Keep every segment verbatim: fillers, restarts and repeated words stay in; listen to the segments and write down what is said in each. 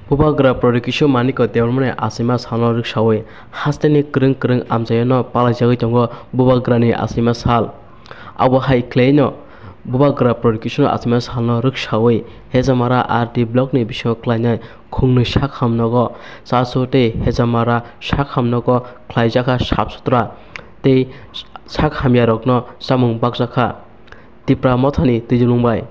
Bubagra Pradyot Kishore Manikya Debbarmani achaima salno rwksawi hasteni kwrwng kwrwng amchaiono palaijagwi tongo Bubagrani achaima sal. Abo hai khwlaino Bubagra Pradyot Kishore achaima salno rwksawi Hejamara R D blockni bisingo khlainai khungnwi sakhamnogo chasu tei Hejamara sakhamnogo khlaijakha sap sutra tei sak hamyarokno chamung bakjakha. Tipra Mothani twijlung bai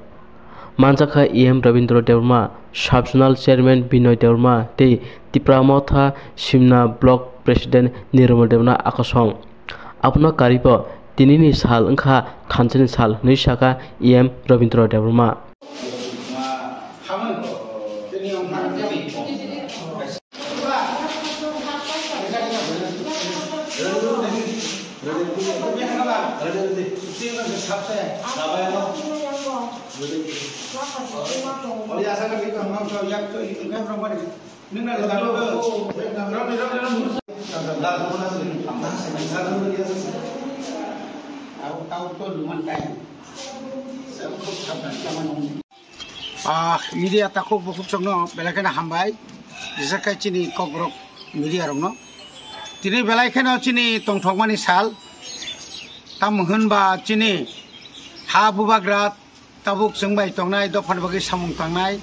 manjakha E M Rabindra Debbarma, Sub Zonal Chairman Binoy Debbarma tei Tipra Motha Simna Block President Nirmal Debbarma akosong. Abono karibo tinini sal wngkha thansani sal hwnwi sakha E M Rabindra Debbarma. Ah, media takhuk bukhuk chokno belai kheno hambai, rijak khai chini kokrok media rokno. Tini belai kheno chini tongthokmani sal, tamo hwnba chini ha bubagra tabuk chwng bai tongnai dophani bagwi samung tangnai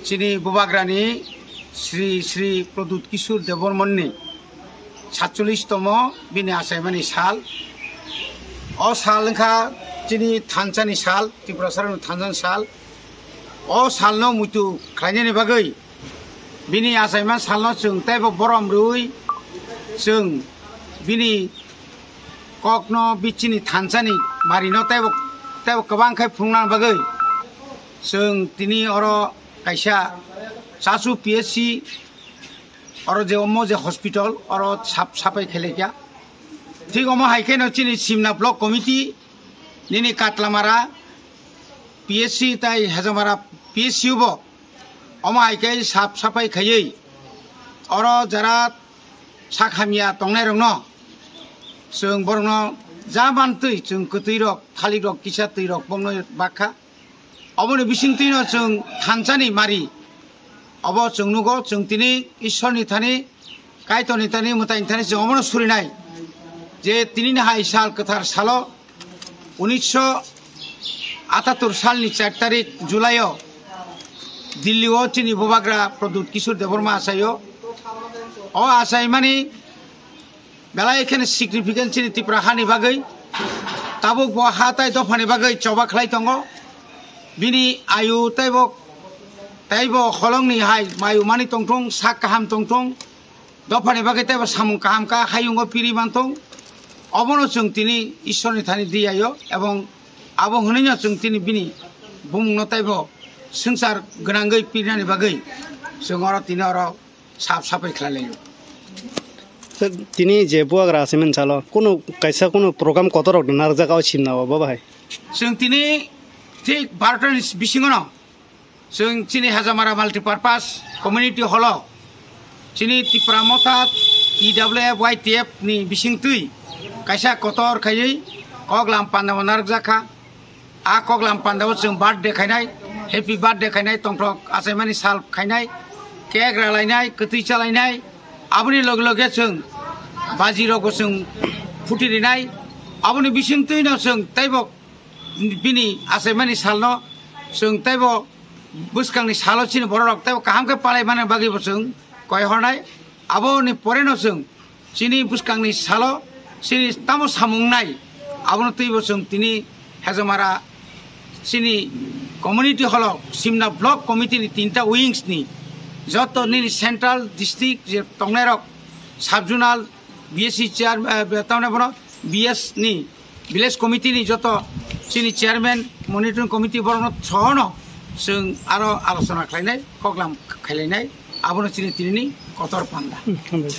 chini bubagrani Sri Sri Pradyot Kishore Debbarmani satchollish tomo bini achaimani sal. O sal wngkha chini thansani sal, Tiprasarokni thansani sal. O salno muitu khlainani bagwi bini achaima salno chwng teibo borom rwui chwng bini kokno bichini thansani marino teibo, teibo kwbang khai phunukna bagwi chwng tini oro kaisa Chasu P S C oro je omo je hospital oro sap sapai khailekya. Thik omo hai kheno chini Simna Block Committee nini Katlamara P S C tai Hejamara P S C bo omo hai khe sap sapai khaiwi oro jara sak hamya tongnairokno chwng borokno ja mantwi chwng kwtwirok, thalikrok, kisa twirok bongno bakha. Oboni bisingtwino chwng thansani mari, obo chwng nugo, chwng tini Ishwarni thani, Kaitorni thani, mwtaini thani chwng obono surinai je tinini hai sal kwthar salo unisho atattur salni char tarik July-o Delhi-o chini bubagra Pradyot Kishore Debbarma achaio. O achaimani belai kheno significant chini Tipra hani bagwi. Tabuk bo ha tai dophani bagwi choba khlai tongo. Bini ayu teibo, teibo holongni hai mayu mani tongthung, sak kaham tongthung. Dophani bagwi teibo samung kaham kha hayungo piri mantong. Obono chwng tini Ishwarni thani diyaio ebong abo hwnwino chwng tini bini bumungno teibo swngchar gwnangwi pirinani bagwi chwng oro tini oro sap sapai khlai laio. Sir, tini je bubagra achaimani salo kunu kaisa kunu program kotorrok narwkjak o Simna o bo bahai? Chwng tini thik barota ni bisingono chwng chini Hajamara Multipurpose Community Hall o chini Tipra Motha T W F Y T F ni bisingtwi kaisa kotor khaiwi koklam panda bo narwkjak kha. A koklam pandao chwng birthday khainai, happy birthday khainai, tongthok achaimani sal khainai, cake ralainai, kwtwi chalainai, aboni loge loge chwng baji rokbo chwng phuti rinai, aboni bisingtwino chwng teibo bini achaimani salno chwng teibo bwskangni salo chini bororok teibo kaham khe palai mani bagwibo chwng koi hornai. Aboni poreno chwng chini bwskangni salo chini tamo samung nai, abono twibo chwng tini Hejamara chini community hall o Simna Block Committee ni tinta wings ni joto nini central district je tongnairok sub zonal B S C chair, eh, tamni bono B S ni village committee ni joto chini chairman, monitoring committee borokno sohono chwng aro alochona khlainai, koklam khailainai, abono chini tinini kotor panda. Hmm, hambai.